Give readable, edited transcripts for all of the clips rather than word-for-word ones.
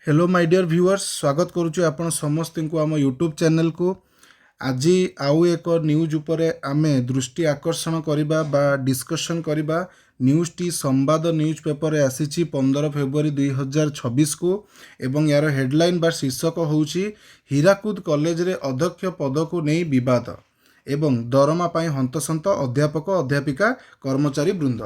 Hello my dear viewers, ସ୍ୱାଗତ କରୁଛୁ ଆପଣ ସମସ୍ତଙ୍କୁ ଆମ ୟୁଟ୍ୟୁବ୍ ଚ୍ୟାନେଲକୁ। ଆଜି ଆଉ ଏକ ନ୍ୟୁଜ୍ ଉପରେ ଆମେ ଦୃଷ୍ଟି ଆକର୍ଷଣ କରିବା ବା ଡିସ୍କସନ୍ କରିବା। ନ୍ୟୁଜ୍ଟି ସମ୍ବାଦ ନ୍ୟୁଜ୍ ପେପରରେ ଆସିଛି 15 ଫେବୃଆରୀ 2026କୁ ଏବଂ ଏହାର ହେଡ଼ଲାଇନ୍ ବା ଶୀର୍ଷକ ହେଉଛି "ହୀରାକୁଦ କଲେଜରେ ଅଧ୍ୟକ୍ଷ ପଦକୁ ନେଇ ବିବାଦ ଏବଂ ଦରମା ପାଇଁ ହନ୍ତସନ୍ତ ଅଧ୍ୟାପକ, ଅଧ୍ୟାପିକା, କର୍ମଚାରୀ ବୃନ୍ଦ"।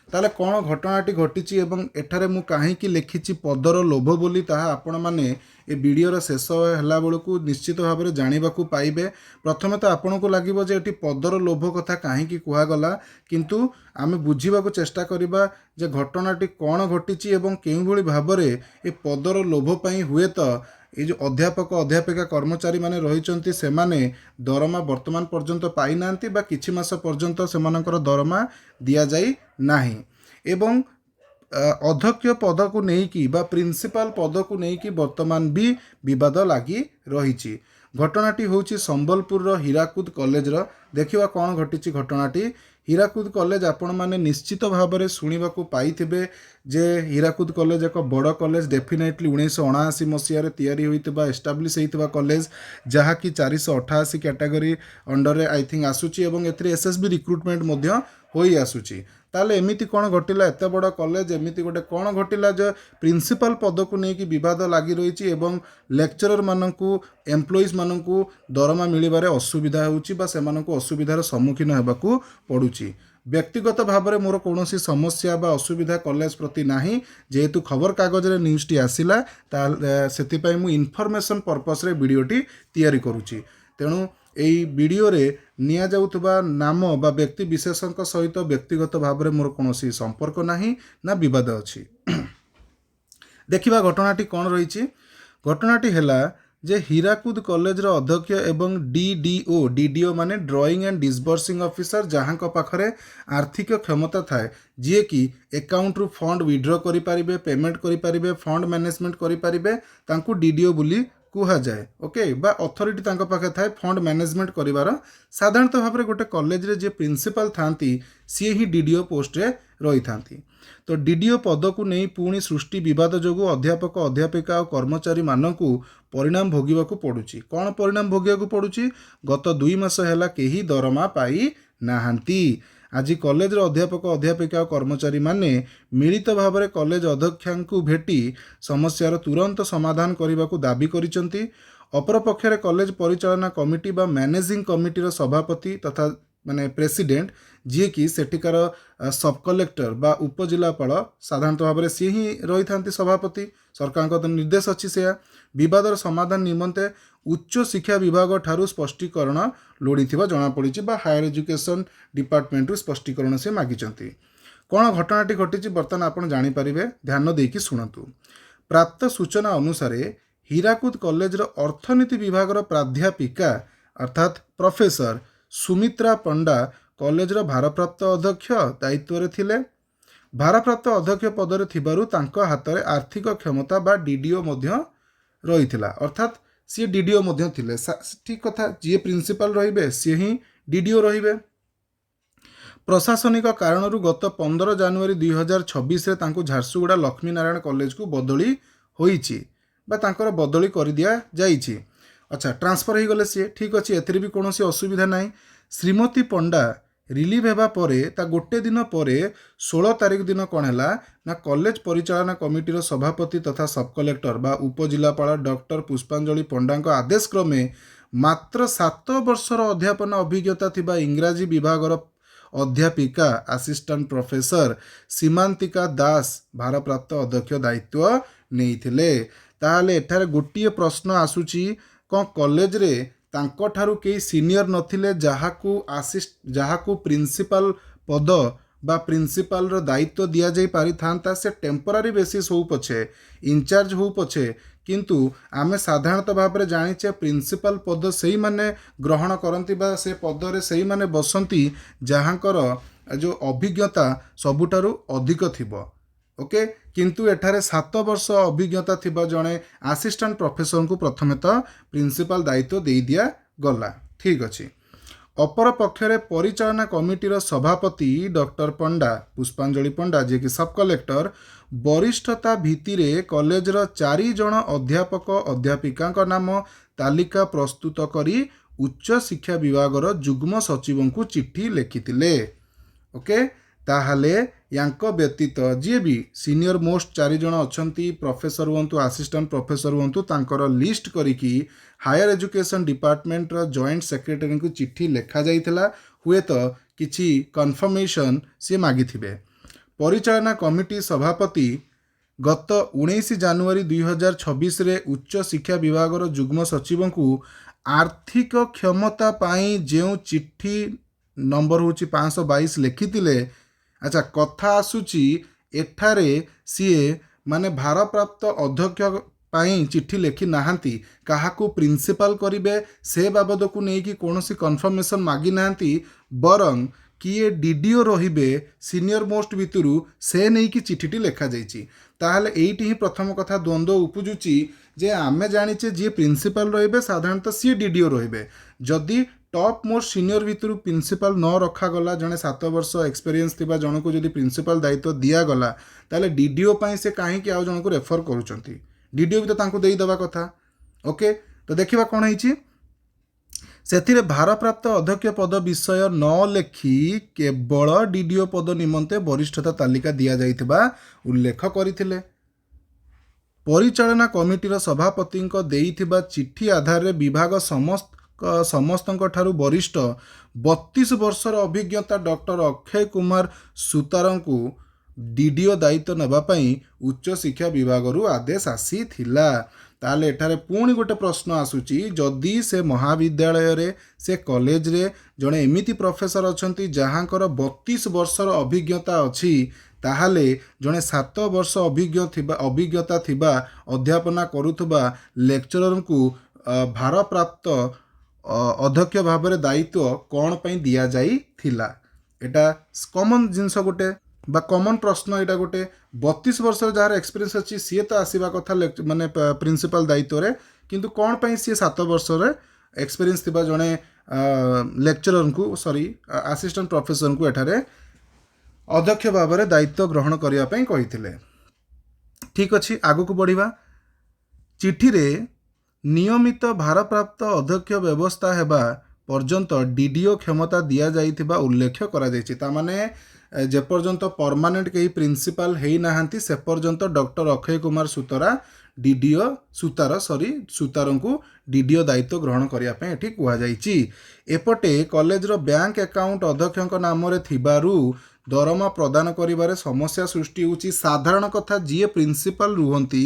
ତାହେଲେ କ'ଣ ଘଟଣାଟି ଘଟିଛି ଏବଂ ଏଠାରେ ମୁଁ କାହିଁକି ଲେଖିଛି ପଦର ଲୋଭ ବୋଲି, ତାହା ଆପଣମାନେ ଏ ଭିଡ଼ିଓର ଶେଷ ହେଲା ବେଳକୁ ନିଶ୍ଚିତ ଭାବରେ ଜାଣିବାକୁ ପାଇବେ। ପ୍ରଥମେ ତ ଆପଣଙ୍କୁ ଲାଗିବ ଯେ ଏଠି ପଦର ଲୋଭ କଥା କାହିଁକି କୁହାଗଲା, କିନ୍ତୁ ଆମେ ବୁଝିବାକୁ ଚେଷ୍ଟା କରିବା ଯେ ଘଟଣାଟି କ'ଣ ଘଟିଛି ଏବଂ କେଉଁଭଳି ଭାବରେ ଏ ପଦର ଲୋଭ ପାଇଁ ହୁଏତ ଏଇ ଯେଉଁ ଅଧ୍ୟାପକ, ଅଧ୍ୟାପିକା, କର୍ମଚାରୀମାନେ ରହିଛନ୍ତି, ସେମାନେ ଦରମା ବର୍ତ୍ତମାନ ପର୍ଯ୍ୟନ୍ତ ପାଇନାହାନ୍ତି ବା କିଛି ମାସ ପର୍ଯ୍ୟନ୍ତ ସେମାନଙ୍କର ଦରମା ଦିଆଯାଇ ନାହିଁ ଏବଂ ଅଧ୍ୟକ୍ଷ ପଦକୁ ନେଇକି ବା ପ୍ରିନ୍ସିପାଲ ପଦକୁ ନେଇକି ବର୍ତ୍ତମାନ ବି ବିବାଦ ଲାଗି ରହିଛି। ଘଟଣାଟି ହେଉଛି ସମ୍ବଲପୁରର ହୀରାକୁଦ କଲେଜର। ଦେଖିବା କ'ଣ ଘଟିଛି ଘଟଣାଟି। ହୀରାକୁଦ କଲେଜ ଆପଣମାନେ ନିଶ୍ଚିତ ଭାବରେ ଶୁଣିବାକୁ ପାଇଥିବେ ଯେ ହୀରାକୁଦ କଲେଜ ଏକ ବଡ଼ କଲେଜ। ଡେଫିନେଟଲି 1979 ମସିହାରେ ତିଆରି ହୋଇଥିବା, ଏଷ୍ଟାବ୍ଲିଶ ହୋଇଥିବା କଲେଜ, ଯାହାକି 488 କ୍ୟାଟାଗୋରୀ ଅଣ୍ଡରରେ I think ଆସୁଛି ଏବଂ ଏଥିରେ ଏସ୍ଏସ୍ବି ରିକ୍ରୁଟମେଣ୍ଟ ମଧ୍ୟ ହୋଇ ଆସୁଛି। ତାହେଲେ ଏମିତି କ'ଣ ଘଟିଲା? ଏତେ ବଡ଼ କଲେଜ, ଏମିତି ଗୋଟେ କ'ଣ ଘଟିଲା ଯେ ପ୍ରିନ୍ସିପାଲ ପଦକୁ ନେଇକି ବିବାଦ ଲାଗି ରହିଛି ଏବଂ ଲେକ୍ଚରରମାନଙ୍କୁ, ଏମ୍ପ୍ଲୟିଜ୍ ମାନଙ୍କୁ ଦରମା ମିଳିବାରେ ଅସୁବିଧା ହେଉଛି ବା ସେମାନଙ୍କୁ ଅସୁବିଧାର ସମ୍ମୁଖୀନ ହେବାକୁ ପଡ଼ୁଛି? ବ୍ୟକ୍ତିଗତ ଭାବରେ ମୋର କୌଣସି ସମସ୍ୟା ବା ଅସୁବିଧା କଲେଜ ପ୍ରତି ନାହିଁ। ଯେହେତୁ ଖବରକାଗଜରେ ନ୍ୟୁଜ୍ଟି ଆସିଲା, ତାହେଲେ ସେଥିପାଇଁ ମୁଁ ଇନଫର୍ମେସନ୍ ପର୍ପସ୍ରେ ଭିଡ଼ିଓଟି ତିଆରି କରୁଛି। ତେଣୁ ଏଇ ଭିଡ଼ିଓରେ ନିଆଯାଉଥିବା ନାମ ବା ବ୍ୟକ୍ତି ବିଶେଷଙ୍କ ସହିତ ବ୍ୟକ୍ତିଗତ ଭାବରେ ମୋର କୌଣସି ସମ୍ପର୍କ ନାହିଁ ନା ବିବାଦ ଅଛି। ଦେଖିବା ଘଟଣାଟି କ'ଣ ରହିଛି। ଘଟଣାଟି ହେଲା ଯେ ହୀରାକୁଦ କଲେଜର ଅଧ୍ୟକ୍ଷ ଏବଂ ଡିଡିଓ, ଡିଡିଓ ମାନେ ଡ୍ରଇଂ ଆଣ୍ଡ ଡିସବର୍ସିଂ ଅଫିସର, ଯାହାଙ୍କ ପାଖରେ ଆର୍ଥିକ କ୍ଷମତା ଥାଏ, ଯିଏକି ଆକାଉଣ୍ଟରୁ ଫଣ୍ଡ ୱିଡ୍ର କରିପାରିବେ, ପେମେଣ୍ଟ କରିପାରିବେ, ଫଣ୍ଡ ମ୍ୟାନେଜମେଣ୍ଟ କରିପାରିବେ, ତାଙ୍କୁ ଡିଡିଓ ବୋଲି କୁହାଯାଏ। ଓକେ, ବା ଅଥରିଟି ତାଙ୍କ ପାଖରେ ଥାଏ ଫଣ୍ଡ ମ୍ୟାନେଜମେଣ୍ଟ କରିବାର। ସାଧାରଣତଃ ଭାବରେ ଗୋଟେ କଲେଜରେ ଯିଏ ପ୍ରିନ୍ସିପାଲ ଥାନ୍ତି, ସିଏ ହିଁ ଡିଡିଓ ପୋଷ୍ଟରେ ରହିଥାନ୍ତି। ତ ଡିଡିଓ ପଦକୁ ନେଇ ପୁଣି ସୃଷ୍ଟି ବିବାଦ ଯୋଗୁଁ ଅଧ୍ୟାପକ, ଅଧ୍ୟାପିକା ଆଉ କର୍ମଚାରୀମାନଙ୍କୁ ପରିଣାମ ଭୋଗିବାକୁ ପଡ଼ୁଛି। କ'ଣ ପରିଣାମ ଭୋଗିବାକୁ ପଡ଼ୁଛି? ଗତ 2 ମାସ ହେଲା କେହି ଦରମା ପାଇ ନାହାନ୍ତି। ଆଜି କଲେଜର ଅଧ୍ୟାପକ, ଅଧ୍ୟାପିକା ଓ କର୍ମଚାରୀମାନେ ମିଳିତ ଭାବରେ କଲେଜ ଅଧ୍ୟକ୍ଷାଙ୍କୁ ଭେଟି ସମସ୍ୟାର ତୁରନ୍ତ ସମାଧାନ କରିବାକୁ ଦାବି କରିଛନ୍ତି। ଅପରପକ୍ଷରେ କଲେଜ ପରିଚାଳନା କମିଟି ବା ମ୍ୟାନେଜିଂ କମିଟିର ସଭାପତି ତଥା ମାନେ ପ୍ରେସିଡେଣ୍ଟ, ଯିଏକି ସେଠିକାର ସବ୍ କଲେକ୍ଟର ବା ଉପଜିଲ୍ଲାପାଳ, ସାଧାରଣତଃ ଭାବରେ ସିଏ ହିଁ ରହିଥାନ୍ତି ସଭାପତି, ସରକାରଙ୍କ ତ ନିର୍ଦ୍ଦେଶ ଅଛି ସେୟା, ବିବାଦର ସମାଧାନ ନିମନ୍ତେ ଉଚ୍ଚ ଶିକ୍ଷା ବିଭାଗ ଠାରୁ ସ୍ପଷ୍ଟୀକରଣ ଲୋଡ଼ିଥିବା ଜଣାପଡ଼ିଛି ବା ହାୟର ଏଜୁକେସନ୍ ଡିପାର୍ଟମେଣ୍ଟରୁ ସ୍ପଷ୍ଟୀକରଣ ସେ ମାଗିଛନ୍ତି। କ'ଣ ଘଟଣାଟି ଘଟିଛି, ବର୍ତ୍ତମାନ ଆପଣ ଜାଣିପାରିବେ। ଧ୍ୟାନ ଦେଇକି ଶୁଣନ୍ତୁ। ପ୍ରାପ୍ତ ସୂଚନା ଅନୁସାରେ ହୀରାକୁଦ କଲେଜର ଅର୍ଥନୀତି ବିଭାଗର ପ୍ରାଧ୍ୟାପିକା ଅର୍ଥାତ୍ ପ୍ରଫେସର ସୁମିତ୍ରା ପଣ୍ଡା କଲେଜର ଭାରପ୍ରାପ୍ତ ଅଧ୍ୟକ୍ଷ ଦାୟିତ୍ୱରେ ଥିଲେ। ଭାରପ୍ରାପ୍ତ ଅଧ୍ୟକ୍ଷ ପଦରେ ଥିବାରୁ ତାଙ୍କ ହାତରେ ଆର୍ଥିକ କ୍ଷମତା ବା ଡିଡିଓ ମଧ୍ୟ ରହିଥିଲା, ଅର୍ଥାତ୍ ସିଏ ଡିଡିଓ ମଧ୍ୟ ଥିଲେ। ଠିକ୍ କଥା, ଯିଏ ପ୍ରିନ୍ସିପାଲ ରହିବେ, ସିଏ ହିଁ ଡିଡିଓ ରହିବେ। ପ୍ରଶାସନିକ କାରଣରୁ ଗତ 15 ଜାନୁଆରୀ 2026ରେ ତାଙ୍କୁ ଝାରସୁଗୁଡ଼ା ଲକ୍ଷ୍ମୀନାରାୟଣ କଲେଜକୁ ବଦଳି ହୋଇଛି ବା ତାଙ୍କର ବଦଳି କରିଦିଆଯାଇଛି। ଆଚ୍ଛା, ଟ୍ରାନ୍ସଫର ହେଇଗଲେ ସିଏ, ଠିକ୍ ଅଛି, ଏଥିରେ ବି କୌଣସି ଅସୁବିଧା ନାହିଁ। ଶ୍ରୀମତୀ ପଣ୍ଡା ରିଲିଭ୍ ହେବା ପରେ ତା ଗୋଟେ ଦିନ ପରେ 16 ତାରିଖ ଦିନ କ'ଣ ହେଲା ନା କଲେଜ ପରିଚାଳନା କମିଟିର ସଭାପତି ତଥା ସବ୍ କଲେକ୍ଟର ବା ଉପଜିଲ୍ଲାପାଳ ଡକ୍ଟର ପୁଷ୍ପାଞ୍ଜଳି ପଣ୍ଡାଙ୍କ ଆଦେଶ କ୍ରମେ ମାତ୍ର 7 ବର୍ଷର ଅଧ୍ୟାପନା ଅଭିଜ୍ଞତା ଥିବା ଇଂରାଜୀ ବିଭାଗର ଅଧ୍ୟାପିକା ଆସିଷ୍ଟାଣ୍ଟ ପ୍ରଫେସର ସୀମାନ୍ତିକା ଦାସ ଭାରପ୍ରାପ୍ତ ଅଧ୍ୟକ୍ଷ ଦାୟିତ୍ୱ ନେଇଥିଲେ। ତାହେଲେ ଏଠାରେ ଗୋଟିଏ ପ୍ରଶ୍ନ ଆସୁଛି, କ'ଣ କଲେଜରେ ତାଙ୍କଠାରୁ କେହି ସିନିୟର ନଥିଲେ, ଯାହାକୁ ପ୍ରିନ୍ସିପାଲ ପଦ ବା ପ୍ରିନ୍ସିପାଲର ଦାୟିତ୍ୱ ଦିଆଯାଇ ପାରିଥାନ୍ତା? ସେ ଟେମ୍ପୋରାରୀ ବେସିସ୍ ହଉ ପଛେ, ଇନଚାର୍ଜ ହଉ ପଛେ, କିନ୍ତୁ ଆମେ ସାଧାରଣତଃ ଭାବରେ ଜାଣିଛେ ପ୍ରିନ୍ସିପାଲ ପଦ ସେଇମାନେ ଗ୍ରହଣ କରନ୍ତି ବା ସେ ପଦରେ ସେଇମାନେ ବସନ୍ତି, ଯାହାଙ୍କର ଯେଉଁ ଅଭିଜ୍ଞତା ସବୁଠାରୁ ଅଧିକ ଥିବ। ଓକେ, କିନ୍ତୁ ଏଠାରେ 7 ବର୍ଷ ଅଭିଜ୍ଞତା ଥିବା ଜଣେ ଆସିଷ୍ଟାଣ୍ଟ ପ୍ରଫେସରଙ୍କୁ ପ୍ରଥମେ ତ ପ୍ରିନ୍ସିପାଲ ଦାୟିତ୍ୱ ଦେଇ ଦିଆଗଲା, ଠିକ୍ ଅଛି। ଅପରପକ୍ଷରେ ପରିଚାଳନା କମିଟିର ସଭାପତି ଡକ୍ଟର ପଣ୍ଡା, ପୁଷ୍ପାଞ୍ଜଳି ପଣ୍ଡା, ଯିଏକି ସବ୍ କଲେକ୍ଟର, ବରିଷ୍ଠତା ଭିତ୍ତିରେ କଲେଜର ଚାରି ଜଣ ଅଧ୍ୟାପକ ଅଧ୍ୟାପିକାଙ୍କ ନାମ ତାଲିକା ପ୍ରସ୍ତୁତ କରି ଉଚ୍ଚ ଶିକ୍ଷା ବିଭାଗର ଯୁଗ୍ମ ସଚିବଙ୍କୁ ଚିଠି ଲେଖିଥିଲେ। ଓକେ, ତାହେଲେ ୟାଙ୍କ ବ୍ୟତୀତ ଯିଏ ବି ସିନିୟର ମୋଷ୍ଟ ଚାରି ଜଣ ଅଛନ୍ତି, ପ୍ରଫେସର ହୁଅନ୍ତୁ, ଆସିଷ୍ଟାଣ୍ଟ ପ୍ରଫେସର ହୁଅନ୍ତୁ, ତାଙ୍କର ଲିଷ୍ଟ କରିକି ହାୟର ଏଜୁକେସନ୍ ଡିପାର୍ଟମେଣ୍ଟର ଜଏଣ୍ଟ ସେକ୍ରେଟାରୀଙ୍କୁ ଚିଠି ଲେଖାଯାଇଥିଲା। ହୁଏତ କିଛି କନଫର୍ମେସନ୍ ସିଏ ମାଗିଥିବେ। ପରିଚାଳନା କମିଟି ସଭାପତି ଗତ 19 ଜାନୁଆରୀ 2026ରେ ଉଚ୍ଚ ଶିକ୍ଷା ବିଭାଗର ଯୁଗ୍ମ ସଚିବଙ୍କୁ ଆର୍ଥିକ କ୍ଷମତା ପାଇଁ ଯେଉଁ ଚିଠି ନମ୍ବର ହେଉଛି 522 ଲେଖିଥିଲେ। ଆଚ୍ଛା, କଥା ଆସୁଛି ଏଠାରେ ସିଏ ମାନେ ଭାରପ୍ରାପ୍ତ ଅଧ୍ୟକ୍ଷ ପାଇଁ ଚିଠି ଲେଖି ନାହାନ୍ତି। କାହାକୁ ପ୍ରିନ୍ସିପାଲ କରିବେ ସେ ବାବଦକୁ ନେଇକି କୌଣସି କନଫର୍ମେସନ୍ ମାଗିନାହାନ୍ତି, ବରଂ କିଏ ଡିଡିଓ ରହିବେ ସିନିୟର ମୋଷ୍ଟ ଭିତରୁ, ସେ ନେଇକି ଚିଠିଟି ଲେଖାଯାଇଛି। ତାହେଲେ ଏଇଠି ହିଁ ପ୍ରଥମ କଥା ଦ୍ୱନ୍ଦ୍ୱ ଉପୁଜୁଛି ଯେ ଆମେ ଜାଣିଛେ, ଯିଏ ପ୍ରିନ୍ସିପାଲ ରହିବେ ସାଧାରଣତଃ ସିଏ ଡିଡିଓ ରହିବେ। ଯଦି ଟପ୍ ମୋଷ୍ଟ ସିନିୟର ଭିତରୁ ପ୍ରିନ୍ସିପାଲ ନ ରଖାଗଲା, ଜଣେ 7 ବର୍ଷ ଏକ୍ସପେରିଏନ୍ସ ଥିବା ଜଣକୁ ଯଦି ପ୍ରିନ୍ସିପାଲ ଦାୟିତ୍ୱ ଦିଆଗଲା, ତାହେଲେ ଡିଡିଓ ପାଇଁ ସେ କାହିଁକି ଆଉ ଜଣକୁ ରେଫର କରୁଛନ୍ତି? ଡିଡିଓ ବି ତ ତାଙ୍କୁ ଦେଇଦେବା କଥା। ଓକେ, ତ ଦେଖିବା କ'ଣ ହେଇଛି। ସେଥିରେ ଭାରପ୍ରାପ୍ତ ଅଧ୍ୟକ୍ଷ ପଦ ବିଷୟ ନ ଲେଖି କେବଳ ଡିଡିଓ ପଦ ନିମନ୍ତେ ବରିଷ୍ଠତା ତାଲିକା ଦିଆଯାଇଥିବା ଉଲ୍ଲେଖ କରିଥିଲେ। ପରିଚାଳନା କମିଟିର ସଭାପତିଙ୍କ ଦେଇଥିବା ଚିଠି ଆଧାରରେ ବିଭାଗ ସମସ୍ତଙ୍କ ଠାରୁ ବରିଷ୍ଠ 32 ବର୍ଷର ଅଭିଜ୍ଞତା ଡକ୍ଟର ଅକ୍ଷୟ କୁମାର ସୁତାରଙ୍କୁ ଡିଡିଓ ଦାୟିତ୍ୱ ନେବା ପାଇଁ ଉଚ୍ଚଶିକ୍ଷା ବିଭାଗରୁ ଆଦେଶ ଆସିଥିଲା। ତାହେଲେ ଏଠାରେ ପୁଣି ଗୋଟେ ପ୍ରଶ୍ନ ଆସୁଛି, ଯଦି ସେ ମହାବିଦ୍ୟାଳୟରେ, ସେ କଲେଜରେ ଜଣେ ଏମିତି ପ୍ରଫେସର ଅଛନ୍ତି ଯାହାଙ୍କର 32 ବର୍ଷର ଅଭିଜ୍ଞତା ଅଛି, ତାହେଲେ ଜଣେ 7 ବର୍ଷ ଅଭିଜ୍ଞତା ଥିବା ଅଧ୍ୟାପନା କରୁଥିବା ଲେକ୍ଚରରଙ୍କୁ ଭାରପ୍ରାପ୍ତ ଅଧ୍ୟକ୍ଷ ଭାବରେ ଦାୟିତ୍ୱ କ'ଣ ପାଇଁ ଦିଆଯାଇଥିଲା? ଏଇଟା କମନ୍ ଜିନିଷ ଗୋଟେ ବା କମନ୍ ପ୍ରଶ୍ନ ଏଇଟା ଗୋଟେ। 32 ବର୍ଷର ଯାହାର ଏକ୍ସପିରିଏନ୍ସ ଅଛି, ସିଏ ତ ଆସିବା କଥା ମାନେ ପ୍ରିନ୍ସିପାଲ ଦାୟିତ୍ୱରେ, କିନ୍ତୁ କ'ଣ ପାଇଁ ସିଏ 7 ବର୍ଷରେ ଏକ୍ସପିରିଏନ୍ସ ଥିବା ଜଣେ ଲେକ୍ଚରରଙ୍କୁ, ସରି, ଆସିଷ୍ଟାଣ୍ଟ ପ୍ରଫେସରଙ୍କୁ ଏଠାରେ ଅଧ୍ୟକ୍ଷ ଭାବରେ ଦାୟିତ୍ୱ ଗ୍ରହଣ କରିବା ପାଇଁ କହିଥିଲେ? ଠିକ୍ ଅଛି, ଆଗକୁ ବଢ଼ିବା। ଚିଠିରେ ନିୟମିତ ଭାରପ୍ରାପ୍ତ ଅଧ୍ୟକ୍ଷ ବ୍ୟବସ୍ଥା ହେବା ପର୍ଯ୍ୟନ୍ତ ଡିଡିଓ କ୍ଷମତା ଦିଆଯାଇଥିବା ଉଲ୍ଲେଖ କରାଯାଇଛି। ତାମାନେ ଯେପର୍ଯ୍ୟନ୍ତ ପରମାନେଣ୍ଟ କେହି ପ୍ରିନ୍ସିପାଲ ହେଇନାହାନ୍ତି, ସେ ପର୍ଯ୍ୟନ୍ତ ଡକ୍ଟର ଅକ୍ଷୟ କୁମାର ସୁତରା ଡିଡିଓ, ସୁତାର, ସରି, ସୁତାରଙ୍କୁ ଡିଡିଓ ଦାୟିତ୍ୱ ଗ୍ରହଣ କରିବା ପାଇଁ ଏଠି କୁହାଯାଇଛି। ଏପଟେ କଲେଜର ବ୍ୟାଙ୍କ ଆକାଉଣ୍ଟ ଅଧ୍ୟକ୍ଷଙ୍କ ନାମରେ ଥିବାରୁ ଦରମା ପ୍ରଦାନ କରିବାରେ ସମସ୍ୟା ସୃଷ୍ଟି ହେଉଛି। ସାଧାରଣ କଥା, ଯିଏ ପ୍ରିନ୍ସିପାଲ ରୁହନ୍ତି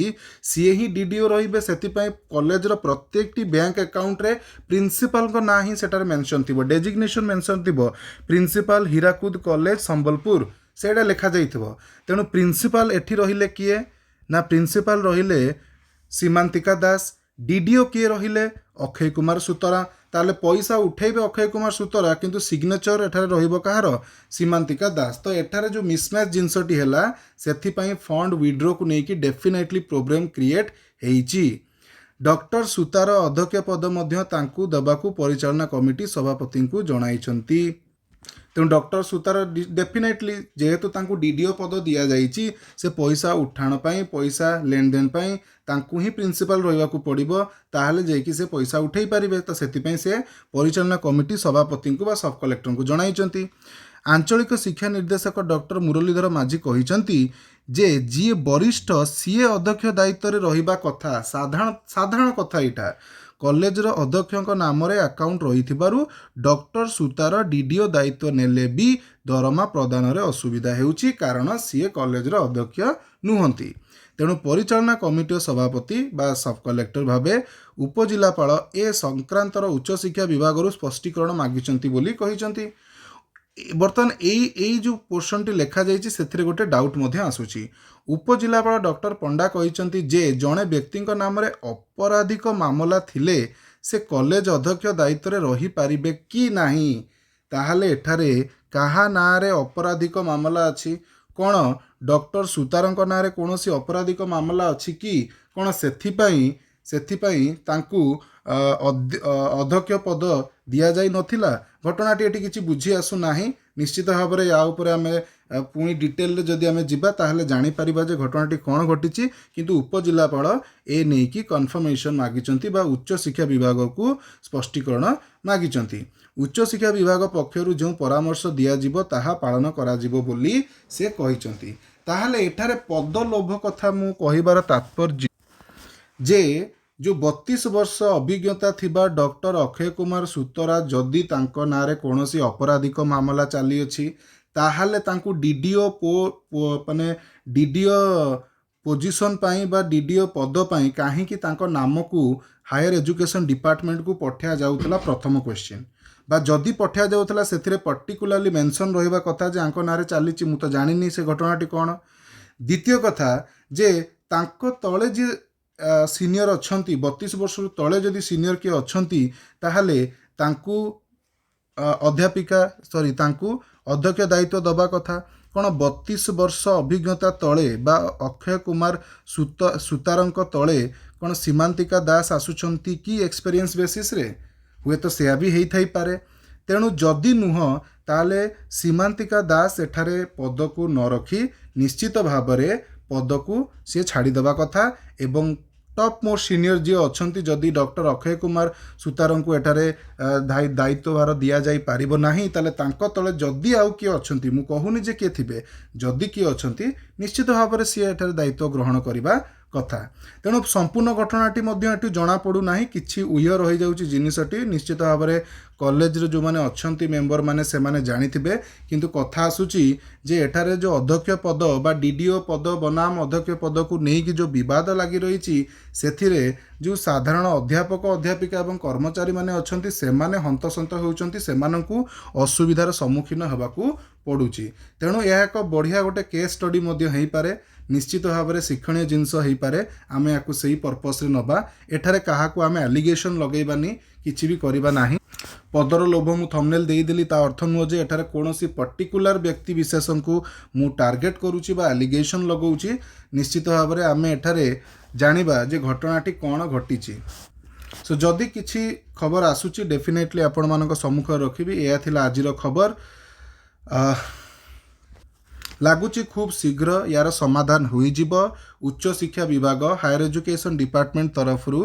ସିଏ ହିଁ ଡିଡିଓ ରହିବେ। ସେଥିପାଇଁ କଲେଜର ପ୍ରତ୍ୟେକଟି ବ୍ୟାଙ୍କ ଆକାଉଣ୍ଟରେ ପ୍ରିନ୍ସିପାଲଙ୍କ ନାଁ ହିଁ ସେଠାରେ ମେନସନ୍ ଥିବ, ଡେଜିଗ୍ନେସନ୍ ମେନସନ୍ ଥିବ, ପ୍ରିନ୍ସିପାଲ, ହୀରାକୁଦ କଲେଜ, ସମ୍ବଲପୁର, ସେଇଟା ଲେଖାଯାଇଥିବ। ତେଣୁ ପ୍ରିନ୍ସିପାଲ ଏଠି ରହିଲେ କିଏ ନା ପ୍ରିନ୍ସିପାଲ ରହିଲେ ସୀମାନ୍ତିକା ଦାସ। ଡିଡିଓ କିଏ ରହିଲେ? ଅକ୍ଷୟ କୁମାର ସୁତରା। ତାହେଲେ ପଇସା ଉଠେଇବେ ଅକ୍ଷୟ କୁମାର ସୁତରା, କିନ୍ତୁ ସିଗ୍ନେଚର ଏଠାରେ ରହିବ କାହାର? ସୀମାନ୍ତିକା ଦାସ। ତ ଏଠାରେ ଯେଉଁ ମିସମ୍ୟାଚ୍ ଜିନିଷଟି ହେଲା, ସେଥିପାଇଁ ଫଣ୍ଡ ୱିଡ୍ରୋକୁ ନେଇକି ଡେଫିନେଟଲି ପ୍ରୋବ୍ଲେମ୍ କ୍ରିଏଟ୍ ହେଇଛି। ଡକ୍ଟର ସୁତାର ଅଧ୍ୟକ୍ଷ ପଦ ମଧ୍ୟ ତାଙ୍କୁ ଦେବାକୁ ପରିଚାଳନା କମିଟି ସଭାପତିଙ୍କୁ ଜଣାଇଛନ୍ତି। ତେଣୁ ଡକ୍ଟର ସୁତାର ଡେଫିନେଟଲି, ଯେହେତୁ ତାଙ୍କୁ ଡିଡିଓ ପଦ ଦିଆଯାଇଛି, ସେ ପଇସା ଉଠାଣ ପାଇଁ, ପଇସା ଲେନଦେନ ପାଇଁ ତାଙ୍କୁ ହିଁ ପ୍ରିନ୍ସିପାଲ ରହିବାକୁ ପଡ଼ିବ, ତାହେଲେ ଯାଇକି ସେ ପଇସା ଉଠେଇ ପାରିବେ। ତ ସେଥିପାଇଁ ସେ ପରିଚାଳନା କମିଟି ସଭାପତିଙ୍କୁ ବା ସବ୍ କଲେକ୍ଟରଙ୍କୁ ଜଣାଇଛନ୍ତି। ଆଞ୍ଚଳିକ ଶିକ୍ଷା ନିର୍ଦ୍ଦେଶକ ଡକ୍ଟର ମୁରଲୀଧର ମାଝୀ କହିଛନ୍ତି ଯେ ଯିଏ ବରିଷ୍ଠ ସିଏ ଅଧ୍ୟକ୍ଷ ଦାୟିତ୍ୱରେ ରହିବା କଥା। ସାଧାରଣ କଥା ଏଇଟା। କଲେଜର ଅଧ୍ୟକ୍ଷଙ୍କ ନାମରେ ଆକାଉଣ୍ଟ ରହିଥିବାରୁ ଡକ୍ଟର ସୁତାର ଡିଡିଓ ଦାୟିତ୍ୱ ନେଲେ ବି ଦରମା ପ୍ରଦାନରେ ଅସୁବିଧା ହେଉଛି, କାରଣ ସିଏ କଲେଜର ଅଧ୍ୟକ୍ଷ ନୁହନ୍ତି। ତେଣୁ ପରିଚାଳନା କମିଟିର ସଭାପତି ବା ସବ୍ କଲେକ୍ଟର ଭାବେ ଉପଜିଲ୍ଲାପାଳ ଏ ସଂକ୍ରାନ୍ତର ଉଚ୍ଚଶିକ୍ଷା ବିଭାଗରୁ ସ୍ପଷ୍ଟୀକରଣ ମାଗିଛନ୍ତି ବୋଲି କହିଛନ୍ତି। ବର୍ତ୍ତମାନ ଏଇ ଯେଉଁ ପୋର୍ସନଟି ଲେଖାଯାଇଛି, ସେଥିରେ ଗୋଟେ ଡାଉଟ୍ ମଧ୍ୟ ଆସୁଛି। ଉପଜିଲ୍ଲାପାଳ ଡକ୍ଟର ପଣ୍ଡା କହିଛନ୍ତି ଯେ ଜଣେ ବ୍ୟକ୍ତିଙ୍କ ନାମରେ ଅପରାଧିକ ମାମଲା ଥିଲେ ସେ କଲେଜ ଅଧ୍ୟକ୍ଷ ଦାୟିତ୍ୱରେ ରହିପାରିବେ କି ନାହିଁ? ତାହେଲେ ଏଠାରେ କାହା ନାଁରେ ଅପରାଧିକ ମାମଲା ଅଛି? କ'ଣ ଡକ୍ଟର ସୁତାରଙ୍କ ନାଁରେ କୌଣସି ଅପରାଧିକ ମାମଲା ଅଛି କି କ'ଣ? ସେଥିପାଇଁ ତାଙ୍କୁ ଅଧ୍ୟକ୍ଷ ପଦ ଦିଆଯାଇ ନଥିଲା ଘଟଣାଟି ଏଠି କିଛି ବୁଝି ଆସୁନାହିଁ। ନିଶ୍ଚିତ ଭାବରେ ୟା ଉପରେ ଆମେ ପୁଣି ଡିଟେଲରେ ଯଦି ଆମେ ଯିବା, ତାହେଲେ ଜାଣିପାରିବା ଯେ ଘଟଣାଟି କ'ଣ ଘଟିଛି। କିନ୍ତୁ ଉପଜିଲ୍ଲାପାଳ ଏ ନେଇକି କନଫର୍ମେସନ୍ ମାଗିଛନ୍ତି ବା ଉଚ୍ଚଶିକ୍ଷା ବିଭାଗକୁ ସ୍ପଷ୍ଟୀକରଣ ମାଗିଛନ୍ତି। ଉଚ୍ଚଶିକ୍ଷା ବିଭାଗ ପକ୍ଷରୁ ଯେଉଁ ପରାମର୍ଶ ଦିଆଯିବ, ତାହା ପାଳନ କରାଯିବ ବୋଲି ସେ କହିଛନ୍ତି। ତାହେଲେ ଏଠାରେ ପଦ ଲୋଭ କଥା ମୁଁ କହିବାର ତାତ୍ପର୍ଯ୍ୟ ଯେ ଯେଉଁ 32 ବର୍ଷ ଅଭିଜ୍ଞତା ଥିବା ଡକ୍ଟର ଅକ୍ଷୟ କୁମାର ସୁତରା, ଯଦି ତାଙ୍କ ନାଁରେ କୌଣସି ଅପରାଧିକ ମାମଲା ଚାଲିଅଛି, ତାହେଲେ ତାଙ୍କୁ ଡିଡିଓ ମାନେ ଡିଡିଓ ପୋଜିସନ୍ ପାଇଁ ବା ଡିଡିଓ ପଦ ପାଇଁ କାହିଁକି ତାଙ୍କ ନାମକୁ ହାୟର ଏଜୁକେସନ୍ ଡିପାର୍ଟମେଣ୍ଟକୁ ପଠାଯାଉଥିଲା, ପ୍ରଥମ କ୍ୱେଶ୍ଚିନ୍। ବା ଯଦି ପଠାଯାଉଥିଲା, ସେଥିରେ ପର୍ଟିକୁଲାରଲି ମେନସନ୍ ରହିବା କଥା ଯେ ୟାଙ୍କ ନାଁରେ ଚାଲିଛି। ମୁଁ ତ ଜାଣିନି ସେ ଘଟଣାଟି କ'ଣ। ଦ୍ୱିତୀୟ କଥା ଯେ ତାଙ୍କ ତଳେ ଯିଏ ସିନିୟର ଅଛନ୍ତି, 32 ବର୍ଷରୁ ତଳେ ଯଦି ସିନିୟର କିଏ ଅଛନ୍ତି, ତାହେଲେ ତାଙ୍କୁ ଅଧ୍ୟାପିକା, ସରି, ତାଙ୍କୁ ଅଧ୍ୟକ୍ଷ ଦାୟିତ୍ୱ ଦେବା କଥା। କ'ଣ 32 ବର୍ଷ ଅଭିଜ୍ଞତା ତଳେ ବା ଅକ୍ଷୟ କୁମାର ସୁତାରଙ୍କ ତଳେ କ'ଣ ସୀମାନ୍ତିକା ଦାସ ଆସୁଛନ୍ତି କି ଏକ୍ସପେରିଏନ୍ସ ବେସିସ୍ରେ? ହୁଏତ ସେୟା ବି ହେଇଥାଇପାରେ। ତେଣୁ ଯଦି ନୁହଁ, ତାହେଲେ ସୀମାନ୍ତିକା ଦାସ ଏଠାରେ ପଦକୁ ନ ରଖି ନିଶ୍ଚିତ ଭାବରେ ପଦକୁ ସିଏ ଛାଡ଼ିଦେବା କଥା ଏବଂ ଟପ୍ ମୋଷ୍ଟ ସିନିୟର ଯିଏ ଅଛନ୍ତି, ଯଦି ଡକ୍ଟର ଅକ୍ଷୟ କୁମାର ସୁତାରଙ୍କୁ ଏଠାରେ ଦାୟିତ୍ୱ ଭାର ଦିଆଯାଇପାରିବ ନାହିଁ, ତାହେଲେ ତାଙ୍କ ତଳେ ଯଦି ଆଉ କିଏ ଅଛନ୍ତି, ମୁଁ କହୁନି ଯେ କିଏ ଥିବେ, ଯଦି କିଏ ଅଛନ୍ତି, ନିଶ୍ଚିତ ଭାବରେ ସିଏ ଏଠାରେ ଦାୟିତ୍ୱ ଗ୍ରହଣ କରିବା କଥା। ତେଣୁ ସମ୍ପୂର୍ଣ୍ଣ ଘଟଣାଟି ମଧ୍ୟ ଏଠୁ ଜଣାପଡ଼ୁନାହିଁ, କିଛି ଉହ୍ୟ ରହିଯାଉଛି ଜିନିଷଟି। ନିଶ୍ଚିତ ଭାବରେ କଲେଜରେ ଯେଉଁମାନେ ଅଛନ୍ତି ମେମ୍ବରମାନେ, ସେମାନେ ଜାଣିଥିବେ। କିନ୍ତୁ କଥା ଆସୁଛି ଯେ ଏଠାରେ ଯେଉଁ ଅଧ୍ୟକ୍ଷ ପଦ ବା ଡିଡିଓ ପଦ ବନାମ ଅଧ୍ୟକ୍ଷ ପଦକୁ ନେଇକି ଯେଉଁ ବିବାଦ ଲାଗି ରହିଛି, ସେଥିରେ ଯେଉଁ ସାଧାରଣ ଅଧ୍ୟାପକ, ଅଧ୍ୟାପିକା ଏବଂ କର୍ମଚାରୀମାନେ ଅଛନ୍ତି, ସେମାନେ ହନ୍ତସନ୍ତ ହେଉଛନ୍ତି, ସେମାନଙ୍କୁ ଅସୁବିଧାର ସମ୍ମୁଖୀନ ହେବାକୁ ପଡ଼ୁଛି। ତେଣୁ ଏହା ଏକ ବଢ଼ିଆ ଗୋଟେ କେସ୍ ଷ୍ଟଡି ମଧ୍ୟ ହେଇପାରେ, ନିଶ୍ଚିତ ଭାବରେ ଶିକ୍ଷଣୀୟ ଜିନିଷ ହେଇପାରେ। ଆମେ ୟାକୁ ସେଇ ପର୍ପସ୍ରେ ନେବା। ଏଠାରେ କାହାକୁ ଆମେ ଆଲିଗେସନ୍ ଲଗେଇବାନି, କିଛି ବି କରିବା ନାହିଁ। ପଦର ଲୋଭ ମୁଁ ଥମ୍ବନେଲ୍ ଦେଇଦେଲି, ତା ଅର୍ଥ ନୁହଁ ଯେ ଏଠାରେ କୌଣସି ପର୍ଟିକୁଲାର ବ୍ୟକ୍ତି ବିଶେଷଙ୍କୁ ମୁଁ ଟାର୍ଗେଟ୍ କରୁଛି ବା ଆଲିଗେସନ୍ ଲଗାଉଛି। ନିଶ୍ଚିତ ଭାବରେ ଆମେ ଏଠାରେ ଜାଣିବା ଯେ ଘଟଣାଟି କ'ଣ ଘଟିଛି। ସୋ ଯଦି କିଛି ଖବର ଆସୁଛି, ଡେଫିନେଟଲି ଆପଣମାନଙ୍କ ସମ୍ମୁଖରେ ରଖିବି। ଏହା ଥିଲା ଆଜିର ଖବର। ଲାଗୁଛି ଖୁବ୍ ଶୀଘ୍ର ୟାର ସମାଧାନ ହୋଇଯିବ। ଉଚ୍ଚଶିକ୍ଷା ବିଭାଗ, ହାୟର ଏଜୁକେସନ୍ ଡିପାର୍ଟମେଣ୍ଟ ତରଫରୁ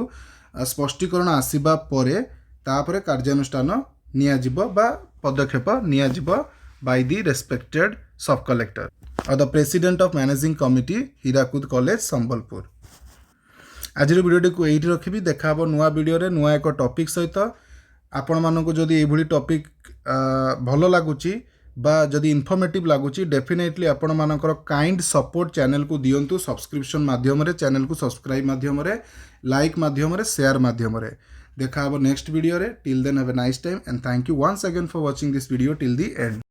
ସ୍ପଷ୍ଟୀକରଣ ଆସିବା ପରେ ତାପରେ କାର୍ଯ୍ୟାନୁଷ୍ଠାନ ନିଆଯିବ ବା ପଦକ୍ଷେପ ନିଆଯିବ by the respected sub collector ଆଉ the president of managing committee, Hirakud College, Sambalpur. ଆଜିର ଭିଡ଼ିଓଟିକୁ ଏଇଠି ରଖିବି। ଦେଖା ହେବ ନୂଆ ଭିଡ଼ିଓରେ ନୂଆ ଏକ ଟପିକ୍ ସହିତ। ଆପଣମାନଙ୍କୁ ଯଦି ଏଇଭଳି ଟପିକ୍ ଭଲ ଲାଗୁଛି ବା ଯଦି ଇନଫର୍ମେଟିଭ୍ ଲାଗୁଛି, ଡେଫିନେଟଲି ଆପଣମାନଙ୍କର କାଇଣ୍ଡ ସପୋର୍ଟ ଚ୍ୟାନେଲକୁ ଦିଅନ୍ତୁ ସବସ୍କ୍ରିପସନ୍ ମାଧ୍ୟମରେ, ଚ୍ୟାନେଲକୁ ସବସ୍କ୍ରାଇବ୍ ମାଧ୍ୟମରେ, ଲାଇକ୍ ମାଧ୍ୟମରେ, ସେୟାର ମାଧ୍ୟମରେ। ଦେଖା ହେବ ନେକ୍ସଟ ଭିଡ଼ିଓରେ। Till then, have a nice time and thank you once again for watching this video till the end.